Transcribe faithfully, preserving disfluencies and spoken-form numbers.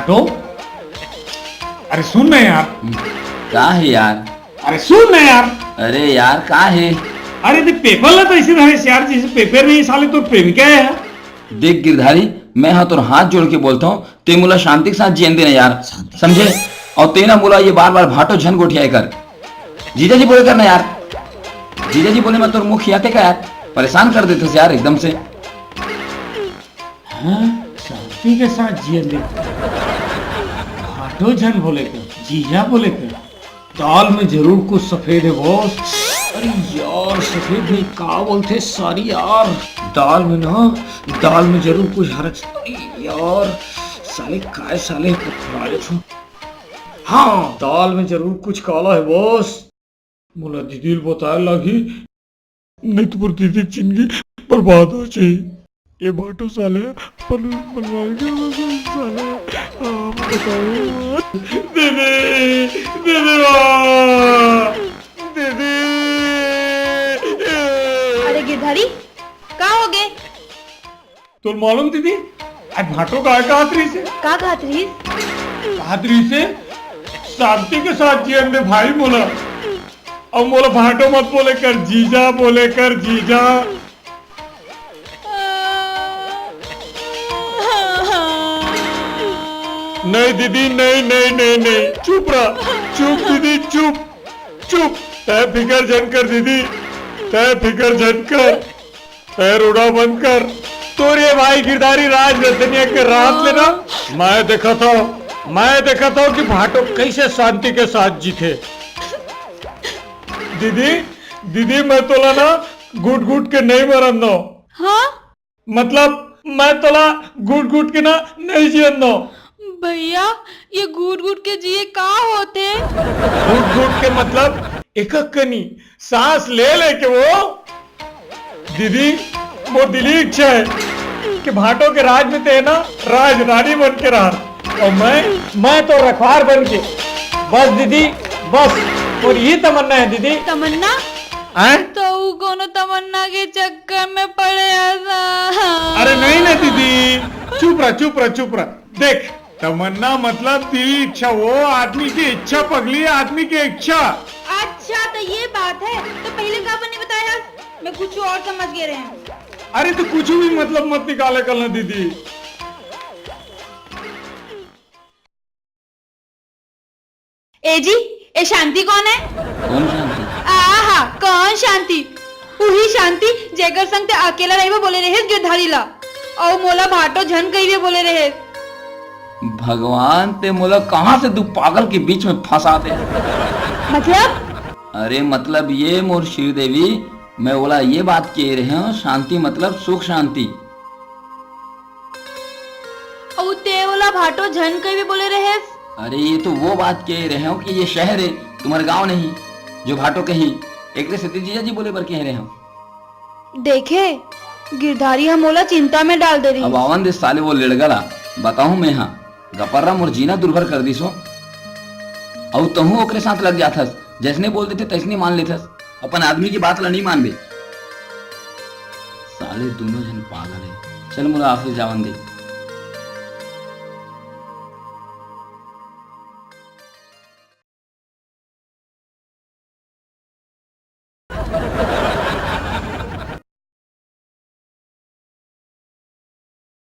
तो अरे सुन ना यार। का हे यार? अरे सुन ना यार। अरे यार, का हे? अरे ते पेपर ला तो अइसे धरे हस यार, जइसे पेपर में ये साले तोर प्रेमिका हे यार। देख गिरधारी, मैं हा तोर हाथ जोड़ के बोलथंव, ते मोला शांति के साथ जियन दे ना यार, समझे? अउ ते ना मोला ये बार-बार भांटो झन गोठियाए कर। जीजा जी बोले कर ना यार, जीजा जी बोले म तोर मुंह खियाथे का यार, परेशान कर देथस यार एकदम से। हाँ, शांति के साथ जियन दे। भांटो झन बोले कर, जीजा बोले कर। दाल में जरूर कुछ सफेद हे बॉस। अरे यार, सफेद नहीं, का बोलथे सारी यार। दाल में ना, दाल में जरूर कुछ हरा। अरे यार, साले काय साले पकड़ा ले छो। हाँ, दाल में जरूर कुछ काला हे बॉस। मोला दीदी ल बताए लागही, नहीं तो मोर दीदी के जिंदगी बर्बाद हो जाही। ये भांटो साले पल-, पलवार के साले, आप बताओ। दीदी, दीदी माँ, दीदी। अरे गिरधारी, का हो गे? तोला मालूम दीदी, आज भांटो काय कहत रहिस हे? का कहत रहिस? कहत रहिस हे, शांति के साथ जियन दे भाई मोला। अउ मोला भांटो मत बोले कर जीजा, बोले कर जीजा। नहीं दीदी, नहीं, नहीं, नहीं, नहीं, चुप रह, चुप दीदी, चुप, चुप। तै फिकर झन कर दीदी, तै फिकर झन कर। ए, रोना बंद कर। तोर ये भाई गिरधारी राज रतनिया के रात ले ना, मैं देखत हंव, मैं देखत हंव कि भांटो कइसे शांति के साथ जीथे। दीदी, दीदी, मैं तोला ना घुट-घुट के नहीं मरन दंव। हाँ? मतलब, मैं तोला घुट-घुट के ना नहीं जियन दंव। भैया, ये घुट-घुट के जिए का होथे? घुट-घुट के मतलब एकक कनी सांस ले लेके वो। दीदी, मोर दिली इच्छा हे कि भांटो के राज में ते ना राज रानी बन के रह, अउ मैं, मैं तो रखवार बन के। बस दीदी, बस, मोर यही तमन्ना हे दीदी। तमन्ना? हैं? तो ऊ कोनो तमन्ना के चक्कर में पड़े हस। अरे नहीं ना दीदी, चुप रह, चुप रह, चुप रह। देख, तमन्ना मतलब दिली इच्छा, वो आदमी के इच्छा पगली, आदमी के इच्छा। अच्छा, तो ये बात हे, तो पहले काबर नहीं बताए हस? मैं कुछ और समझ गे रहेंव। अरे, तो कुछ भी मतलब मत निकाले कर ना दीदी। ए जी, ए शांति कोन हे? कोन शांति? आहा, कोन शांति? उही शांति, जेकर संग ते अकेला रहिबे बोले रहेस गिरधारी ला। अउ मोला भांटो झन कहिबे बोले रहेस। भगवान, ते मोला कहां से दू पागल के बीच में फंसा दे। मतलब? अरे, मतलब ये मोर श्रीदेवी, मैं ओला ये बात कहे रहेंव, शांति मतलब सुख शांति। अउ ते ओला भांटो झन कहिबे बोले रहेस? अरे, ये तो वो बात कहे रहेंव कि ये शहर हे, तुम्हर गांव नहीं, जो भांटो कही, एकरे सेती जीजा जी बोले बर कहे रहेंव। देखे, गिरधारी ह मोला चिंता में डाल दे रहिस। अब आवन दे साले वो लेड़गा ला, बताहूं मैं हा, गपर्रा मोर जीना दुर्भर कर दिस हो। अउ तहूं ओकरे साथ लग जाथस, जइसने बोल देथे तइसने मान लेथस। अपन आदमी के बात ला नइ मानबे। साले दूनों झन पागल हे। चल मोला ऑफिस जावन दे।